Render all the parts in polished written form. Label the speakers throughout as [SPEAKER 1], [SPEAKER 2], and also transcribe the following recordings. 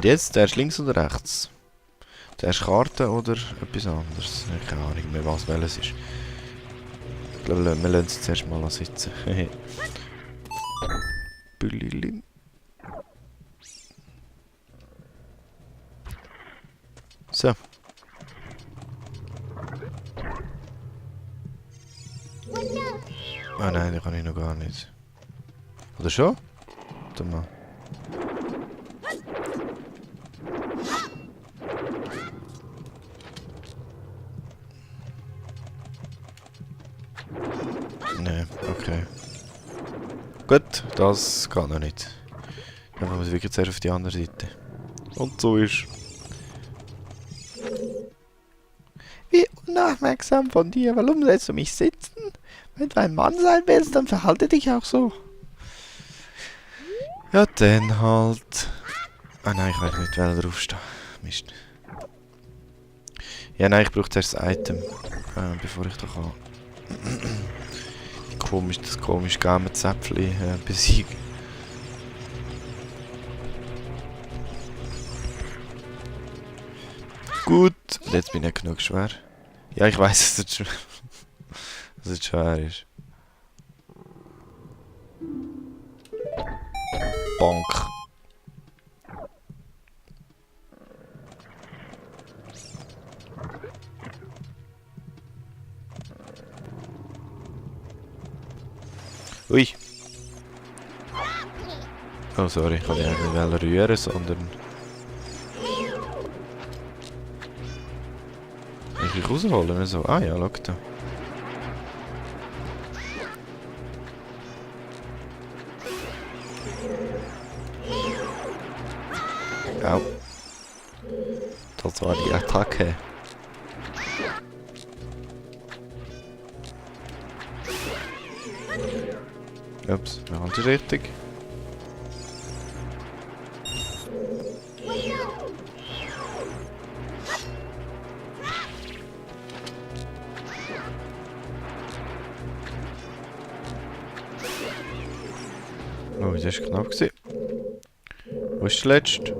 [SPEAKER 1] Und jetzt, der ist links oder rechts? Der ist Karte oder etwas anderes? Ich habe keine Ahnung mehr, was welches ist. Ich glaube, wir lassen es zuerst mal sitzen. Bülili. So. Ah nein, die kann ich noch gar nicht. Oder schon? Warte mal. Nein, okay. Gut, das geht noch nicht. Dann muss ich wirklich zuerst auf die andere Seite. Und so ist. Wie unaufmerksam von dir. Warum lässt du mich sitzen? Wenn du ein Mann sein willst, dann verhalte dich auch so. Ja, dann halt. Ah nein, ich will nicht draufstehen. Mist. Ja, nein, ich brauche zuerst das Item, bevor ich da kann. Das komische Gamenzäpfchen besiegen. Gut, und jetzt bin ich genug schwer. Ja, ich weiß, dass es schwer ist. Bonk. Ui. Oh, sorry, ich kann nicht rühren, sondern... Ich rausholen, so. Ah ja, schau da. Au. Das war die Attacke. Ups, wir haben die richtig. Oh, das war knapp. Wo ist der letzte?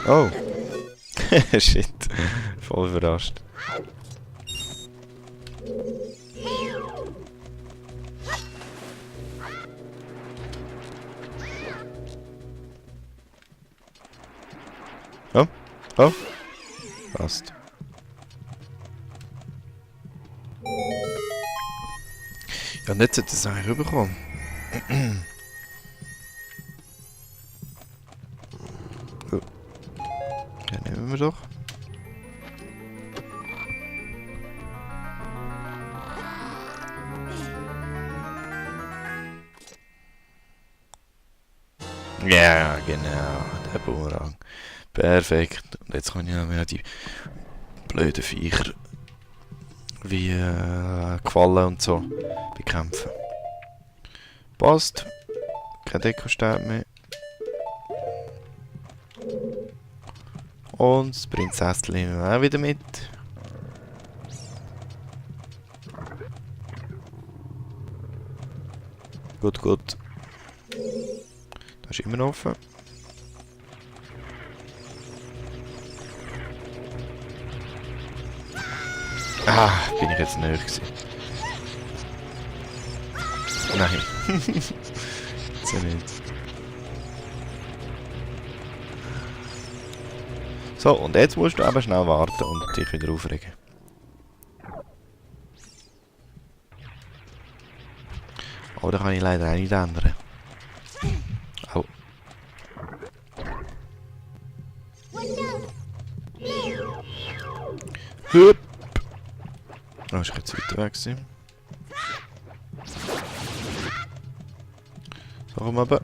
[SPEAKER 1] Oh! Shit. Voll überrascht. Oh! Oh! Passt. Ja, und jetzt sollte es eigentlich rüberkommen. Oh. Ja, nehmen wir doch. Ja, genau. Der Bumerang. Perfekt. Und jetzt kann ich noch mehr die blöden Viecher wie Quallen und so bekämpfen. Passt. Kein Dekostab mehr. Und das Prinzesschen nehmen wir auch wieder mit. Gut, gut. Das ist immer noch offen. Ah, bin ich jetzt näher gewesen. Nein. So nicht. So, und jetzt musst du aber schnell warten und dich wieder aufregen. Oh, da kann ich leider auch nicht ändern. Oh. Hüpp! Oh, ist jetzt weiter weg gewesen. So, komm runter.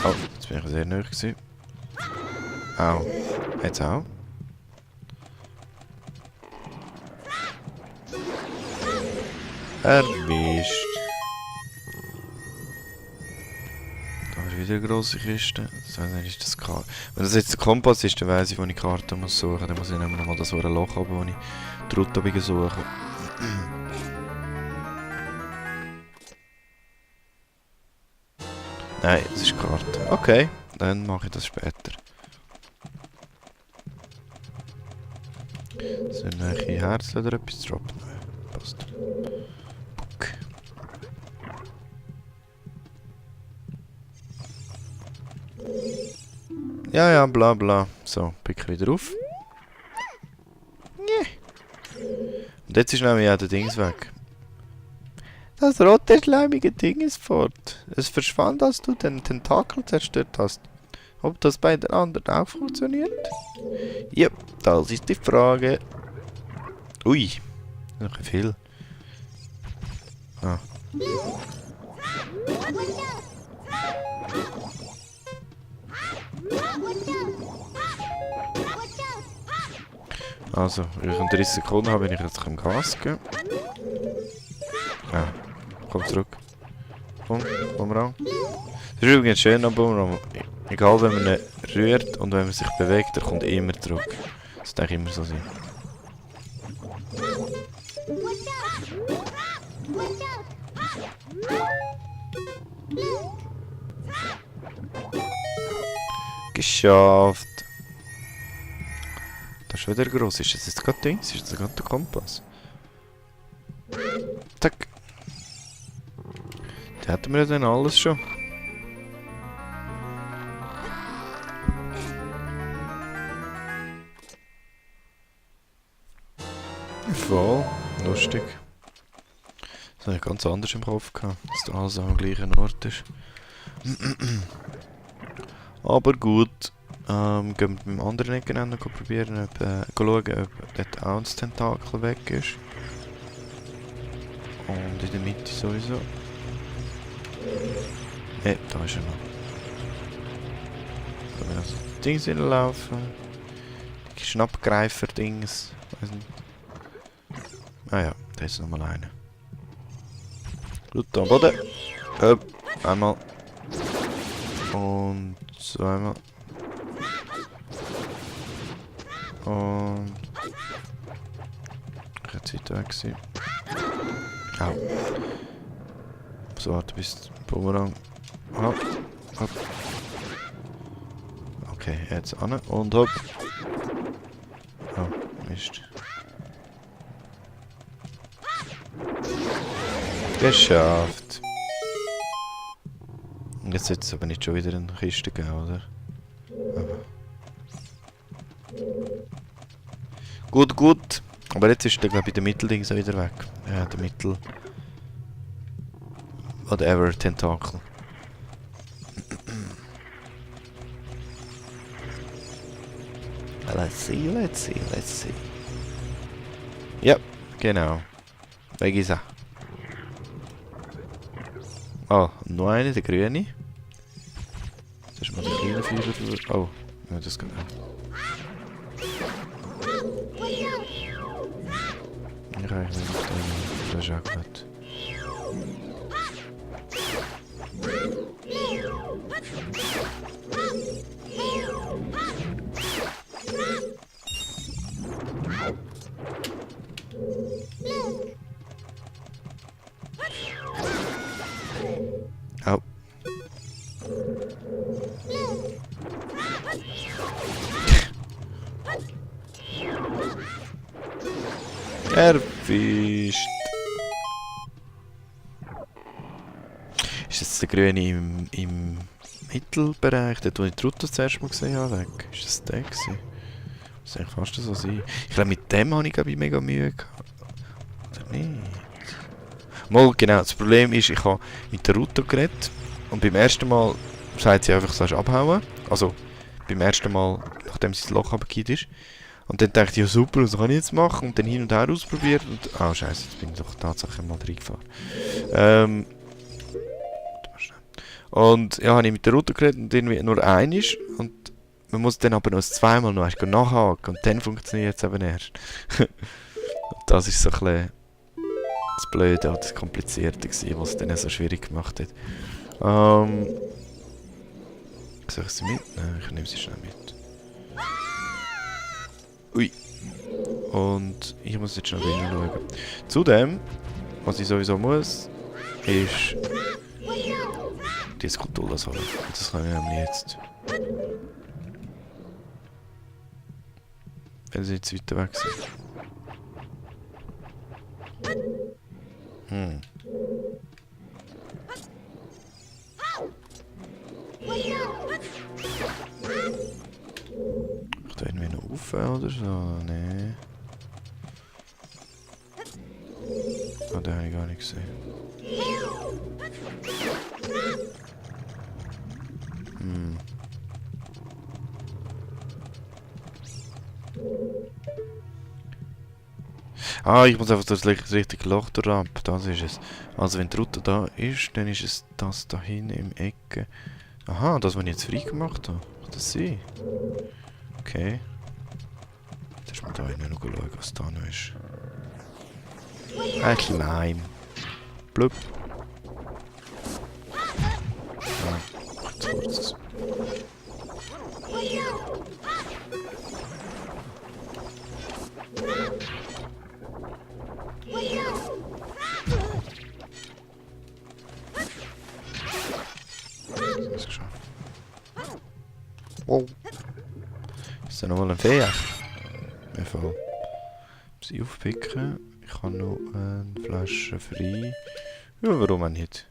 [SPEAKER 1] Oh, jetzt bin ich sehr nahe gewesen. Au. Jetzt auch. Erwischt. Da ist wieder eine grosse Kiste. Das heisst, dann ist das Karte. Wenn das jetzt der Kompass ist, dann weiss ich, wo ich die Karte muss suchen. Dann muss ich nämlich nochmal das so ein Loch haben, wo ich die Route suche. Nein, das ist die Karte. Okay, dann mache ich das später. Sind welche Herzen oder etwas droppen? Nein, passt. Puck. Ja, ja, bla bla. So, pick wieder auf. Nee. Und jetzt ist nämlich auch der Dings weg. Das rote schleimige Ding ist fort. Es verschwand, als du den Tentakel zerstört hast. Ob das bei den anderen auch funktioniert? Ja, das ist die Frage. Ui, noch viel. Ah. Also, in 30 Sekunden habe ich jetzt Gas geben. Ja, komm zurück. Komm, Bumerang. Das ist übrigens schön am Bumerang. Egal, wenn man ihn rührt und wenn man sich bewegt, er kommt immer zurück. Das darf immer so sein. Geschafft! Das ist wieder gross. Ist das jetzt gerade Dings? Ist das gerade der Kompass? Zack! Da hätten wir ja dann alles schon. Voll. Lustig. Das habe ich ganz anders im Kopf gehabt, dass da alles am gleichen Ort ist. Aber gut. Gehen wir mit dem anderen Eckenende probieren, schauen, ob dort auch das Tentakel weg ist. Und in der Mitte sowieso. Ne, da ist er noch. Da können wir also das Ding hinlaufen. Die Schnappgreifer-Dings. Weiß nicht. Ah ja, da ist nochmal einer. Gut, am Boden. Einmal. Und zweimal. Und... Ich hätte Zeit weg gewesen. Au. So, warte bis Bumerang. Hopp. Hopp. Okay, jetzt an und hopp. Oh, Mist. Geschafft. Und jetzt sollte es aber nicht schon wieder in die Kiste gehen, oder? Aber. Gut, gut. Aber jetzt ist der, glaube ich, der Mittelding so wieder weg. Ja, der Mittel... Whatever, Tentakel. Let's see, let's see, let's see. Ja, genau. Weg ist er. Oh, noch eine, der grüne. Das ist mal der grüne Feuer. Oh, ja, das geht auch. Ich reiche nicht, das ist auch gut. Oh. Erwischt. Ist jetzt der Grüne im Mittelbereich, dort wo ich die Route zuerst mal gesehen habe, weg? Ist das der gewesen? Das eigentlich fast so sein. Ich glaube, mit dem habe ich, glaube ich, mega Mühe gehabt. Oder nicht? Mal, genau, das Problem ist, ich habe mit der Route geredet und beim ersten Mal sagt sie einfach, du sollst abhauen. Also, beim ersten Mal, nachdem sie das Loch abgekippt ist. Und dann dachte ich, ja super, was kann ich jetzt machen? Und dann hin und her ausprobiert und... Ah, scheiße, jetzt bin ich doch tatsächlich mal reingefahren. Und ja, habe ich mit der Route geredet und irgendwie nur einisch. Und man muss dann aber noch zweimal noch nachhaken und dann funktioniert es eben erst. Und das ist so ein bisschen das Blöde und das Komplizierte gewesen, was es dann so schwierig gemacht hat. Soll ich sie mitnehmen? Ich nehme sie schnell mit. Ui. Und ich muss jetzt schnell hinschauen. Zudem, was ich sowieso muss, ist die Skulpturas holen. Das kann ich nämlich jetzt. Wenn sie jetzt weiter weg sind. Ich da irgendwie noch rauf oder so? Nee. Ah, den habe ich gar nicht gesehen. Ah, ich muss einfach das richtige Loch durch. Das ist es. Also wenn die Route da ist, dann ist es das da hinten im Ecke. Aha, das, was ich jetzt frei gemacht habe. Kann das sein? Okay. Jetzt muss man da hinten noch schauen, was da noch ist. Ein Schleim. Blub. Ah, jetzt kurz. Das geschafft. Wow. Ist da nochmal ein Fee? Mir voll. Sie aufpicken. Ich habe noch eine Flasche frei. Ja, warum auch nicht?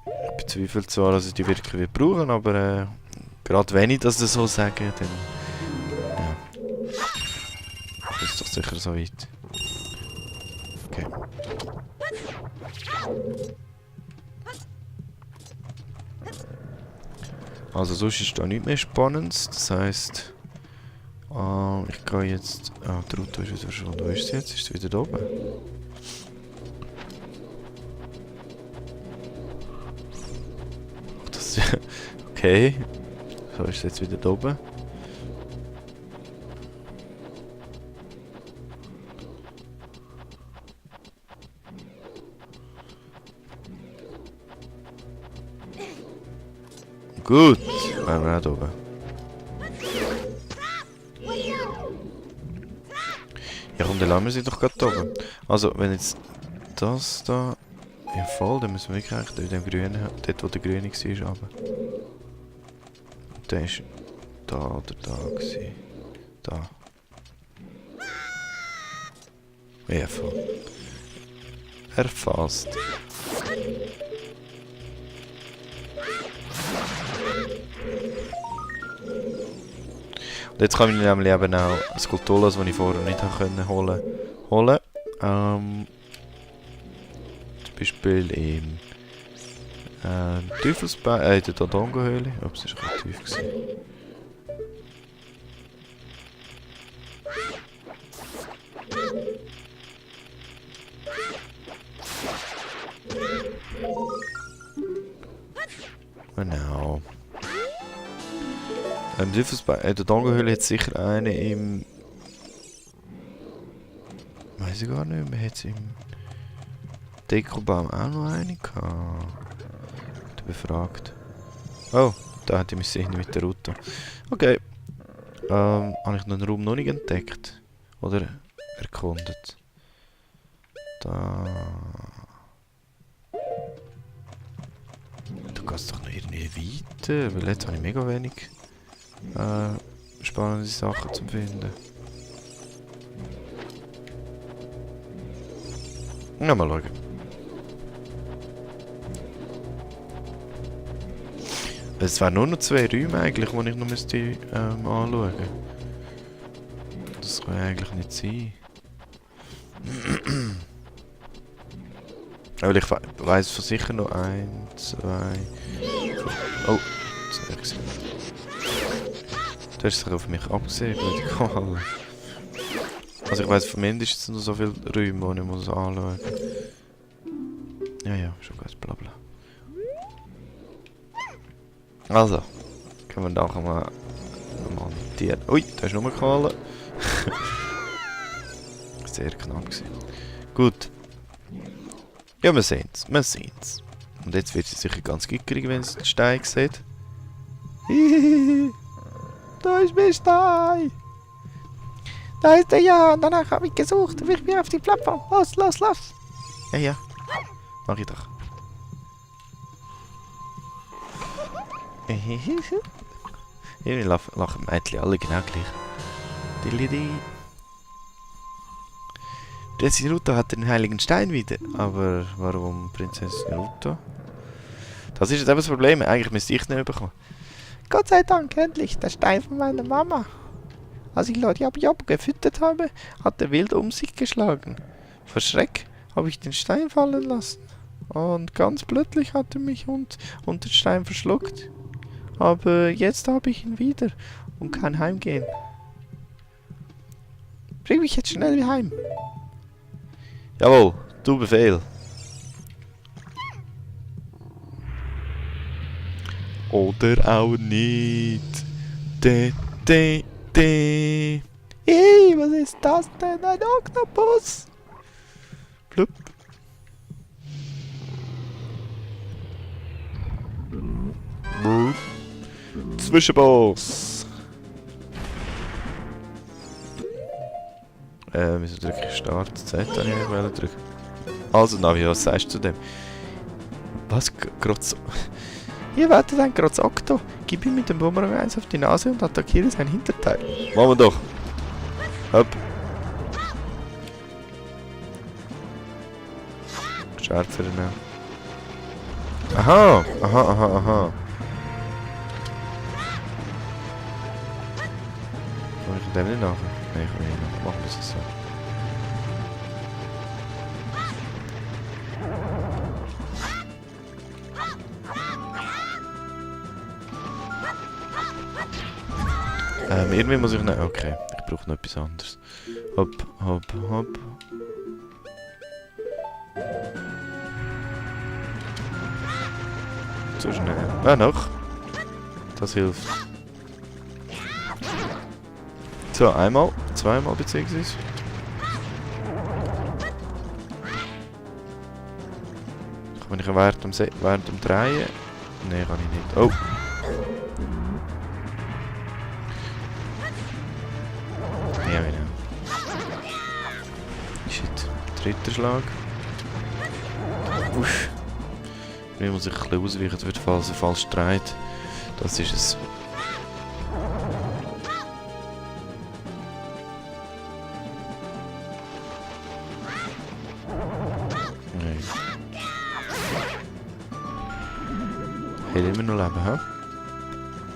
[SPEAKER 1] Ich bezweifle zwar, dass ich die wirklich brauchen, aber gerade wenn ich das so sage, dann ja. Das ist doch sicher so weit. Okay. Also sonst ist da nichts mehr Spannendes. Das heisst, ich gehe jetzt... Ah, die Route ist wieder verschwunden. Wo ist sie jetzt? Ist sie wieder da oben? Ach, das ist... Okay. So ist sie jetzt wieder da oben. Gut, wären wir auch da oben. Ja komm, dann lassen wir sie doch gerade da oben. Also, wenn jetzt das da... Ja voll, dann müssen wir wirklich eigentlich in dem Grünen... Dort wo der Grüne war, aber... Der ist... Da oder da gewesen. Da. Ja voll. Erfasst. Und jetzt kann ich nämlich eben auch Skulpturas, die ich vorher nicht holen konnte, holen. Zum Beispiel im Teufelsberg, in der Dodongo-Höhle. Ups, das war ein bisschen tief gewesen. Genau. Der Dodongo-Höhle hat sicher eine im... Weiß ich gar nicht mehr, hat es im Dekobaum auch noch eine gehabt? Ich befragt. Oh, da hat ich mich sehen mit der Route. Okay. Habe ich den Raum noch nicht entdeckt? Oder erkundet? Da... Du gehst doch noch irgendwie weiter, weil jetzt habe ich mega wenig spannende Sachen zu finden. Na, mal schauen. Es wären nur noch 2 Räume eigentlich, die ich noch müsste anschauen. Das kann ja eigentlich nicht sein. Aber ich weiss von sicher noch 1, 2... Oh, das habe ich gesehen. Du hast sich auf mich abgesehen, blöde Kohle. Also ich weiss von mindestens noch so viele Räume, die ich muss anschauen muss. Ja, schon gut, blabla. Also, können wir nachher mal notieren. Ui, da ist nur Kohle. Sehr knapp gewesen. Gut. Ja, wir sehen's. Und jetzt wird sie sicher ganz gickerig, wenn sie den Stein sieht. Hihihi. Da ist mein Stein. Da ist der Jan. Danach habe ich gesucht. Ich bin auf die Plattform. Los, los, los. Ja, ja. Mach ich doch. Irgendwie lachen Mädchen alle genau gleich. Dilidi. Prinzessin Ruto hat den heiligen Stein wieder. Aber warum Prinzessin Ruto? Das ist jetzt eben das Problem. Eigentlich müsste ich es nicht bekommen. Gott sei Dank, endlich. Der Stein von meiner Mama. Als ich Lord Jabu gefüttert habe, hat er wild um sich geschlagen. Vor Schreck habe ich den Stein fallen lassen. Und ganz plötzlich hat er mich und den Stein verschluckt. Aber jetzt habe ich ihn wieder und kann heimgehen. Bring mich jetzt schnell heim. Jawohl, du Befehl. Oder auch nicht. De. Hey, was ist das denn? Ein Oktopus? Blub. Zwischenboss. Wieso drücke ich Start? Z habe ich nicht drücken. Also Navi, was sagst du zu dem? Was? Grotz... Hier wartet ein Grotz-Okto. Gib ihm mit dem Bumerang eins auf die Nase und attackiere sein Hinterteil. Machen wir doch. Hopp. Schärfer nehmen. Aha. Aha. Kann ich dem nicht nachher? Nein, ich kann nicht nachher. Machen wir es so. Irgendwie muss ich nicht... Okay, ich brauche noch etwas anderes. Hopp. Zu schnell. Ah, noch. Das hilft. So, einmal, zweimal beziehungsweise. Kann ich während dem Drehen? Nein, kann ich nicht. Oh! Ja, genau. Shit. Dritter Schlag. Uff. Hier muss ich ein bisschen ausweichen, wird, falls er falsch dreht. Das ist es. Nein. Hat immer noch Leben, hä?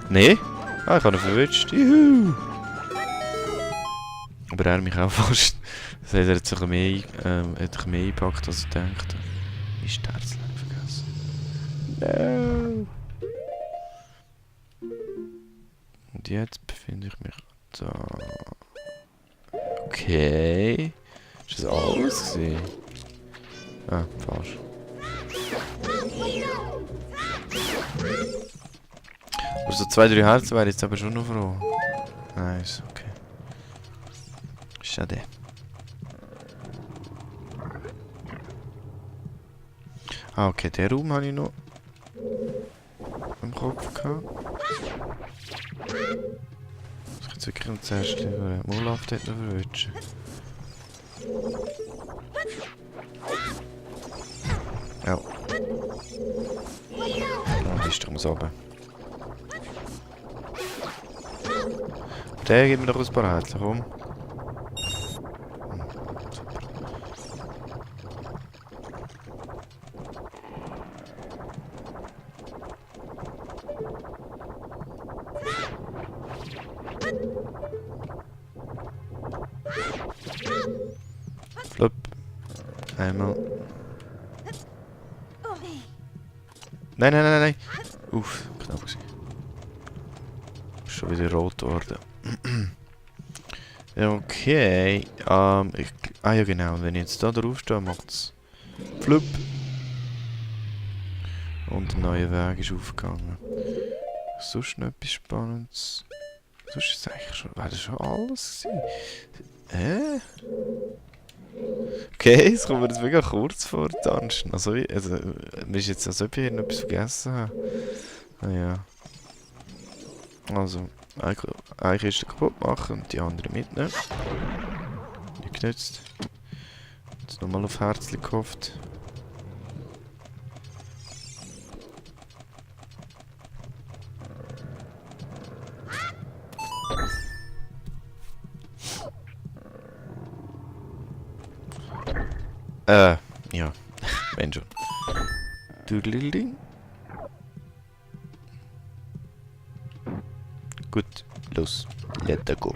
[SPEAKER 1] Nee? Ah, ich habe ihn verwünscht. Juhu! Aber er mich auch fast. Das heißt, er hat sich mehr eingepackt, als ich dachte. Ich habe das Herzlein vergessen. No! Und jetzt befinde ich mich da. Okay. Ist das alles gewesen? Ah, falsch. Aber so 2-3 Herzen wäre jetzt aber schon noch froh. Nice, okay. Schade. Ah, okay, den Raum habe ich noch im Kopf gehabt. Ich jetzt wirklich noch zuerst über Olaf dort noch verwünschen. Ja. Dann ist doch oben. Der gibt mir doch ein paar Herzen, komm. Flop. Einmal. Nein. Uff, knapp gewesen. Schon wieder rot geworden. Okay. Ah ja genau, wenn ich jetzt da drauf stehe, macht es Flop. Und ein neuer Weg ist aufgegangen. Sonst noch etwas Spannendes. Sonst ist es eigentlich schon... Wäre das schon alles gewesen? Okay, es kommt mir das mega kurz vor, Dungeon. Also, mir ist jetzt, als ob ich hier noch etwas vergessen habe. Naja. Also, eine Kiste kaputt machen und die andere mitnehmen. Nicht genützt. Jetzt nochmal auf Herzli gehofft. Ja. Wenn schon. Düdeliding. Gut, los. Let go.